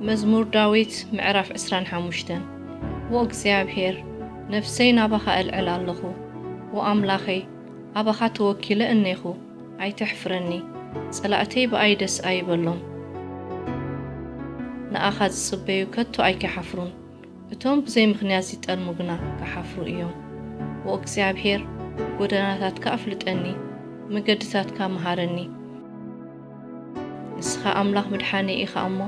መዝሙር ዳዊት ምዕራፍ ዕስራን ሓሙሽተን። ዎ እግዚኣብሔር፣ ነፍሰይ ናባኻ እልዕል ኣለኹ። ዎ ኣምላኸይ፣ ኣባኻ ተወኪለ እኔኹ፣ ኣይተሕፍረኒ። ጸላእተይ ብኣይ ደስ ኣይበሎም። ንኣኻ ዝጽበዩ ከቶ ኣይኪሓፍሩን። እቶም ብዘይ ምኽንያት ዝጠልሙ ግና ክሓፍሩ እዮም። ዎ እግዚኣብሔር፣ ጎደናታትካ ኣፍልጠኒ፣ መገድታትካ መሃረኒ። ንስኻ ኣምላኽ ምድሓነይ ኢኻ እሞ፣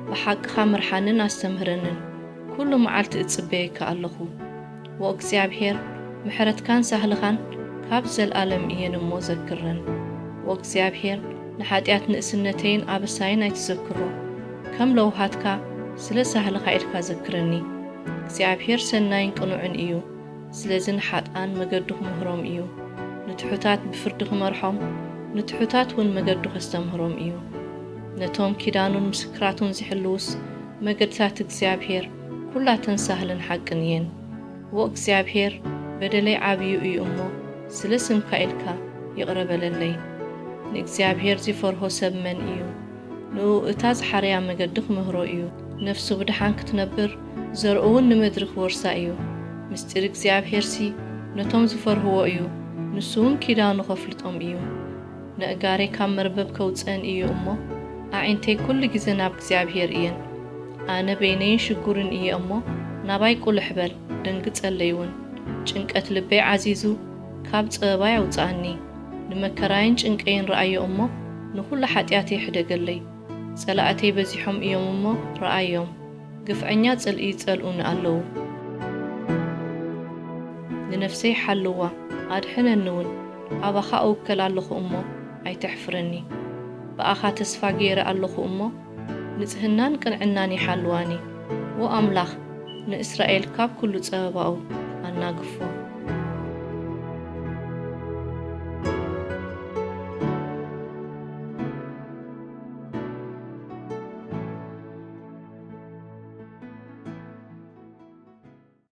ብሓቅኻ ምርሓንን ኣስተምህረንን፣ ኩሉ መዓልቲ እጽበየካ ኣለኹ። ዎ እግዚኣብሔር፣ ምሕረትካን ሳህልኻን ካብ ዘልኣለም እየን እሞ ዘክረን። ዎ እግዚኣብሔር፣ ንሓጢኣት ንእስነተይን ኣበሳይን ኣይትዘክሮ። ከም ለውሃትካ ስለ ሳህልኻ ኢልካ ዘክረኒ። እግዚኣብሔር ሰናይን ቅኑዕን እዩ። ስለዚ ንሓጥኣን መገዱ ክምህሮም እዩ። ንትሑታት ብፍርዲ ክመርሖም፣ ንትሑታት እውን መገዱ ከስተምህሮም እዩ። ነቶም ኪዳኑን ምስክራቱን ዝሕልዉስ መገድታት እግዚኣብሔር ኩላተን ሳህልን ሓቅን እየን። ዎ እግዚኣብሔር፣ በደለይ ዓብዩ እዩ እሞ፣ ስለ ስምካ ኢልካ ይቕረ በለለይ። ንእግዚኣብሔር ዚፈርሆ ሰብ መን እዩ? ንኡ እታ ዝሓረያ መገዲ ኽምህሮ እዩ። ነፍሱ ብደሓን ክትነብር፣ ዘርኡ እውን ንምድሪ ክወርሳ እዩ። ምስጢር እግዚኣብሔርሲ ነቶም ዝፈርህዎ እዩ፣ ንሱ እውን ኪዳኑ ኸፍልጦም እዩ። ነእጋረይ ካብ መርበብ ከውጽአን እዩ እሞ፣ ኣዒንተይ ኵሉ ግዜ ናብ እግዚኣብሔር እየን። ኣነ በይነይን ሽጉርን እየ እሞ፣ ናባይ ቁልሕ በል፣ ደንግጸለይ እውን። ጭንቀት ልበይ ዓዚዙ፣ ካብ ጸበባይ ኣውጽኣኒ። ንመከራይን ጭንቀይን ረኣዮ እሞ፣ ንኹሉ ሓጢኣተይ ሕደገለይ። ጸላእተይ በዚሖም እዮም እሞ፣ ረኣዮም። ግፍዐኛ ጽልኢ ይጸልኡኒ ኣለዉ። ንነፍሰይ ሓልዋ፣ ኣድሕነኒ እውን። ኣባኻ እውከል ኣለኹ እሞ፣ ኣይተሕፍረኒ። ብኣኻ ተስፋ ገይረ ኣለኹ እሞ፣ ንጽህናን ቅንዕናን ይሓልዋኒ። ዎ ኣምላኽ፣ ንእስራኤል ካብ ኩሉ ጸበባኡ ኣናግፎ።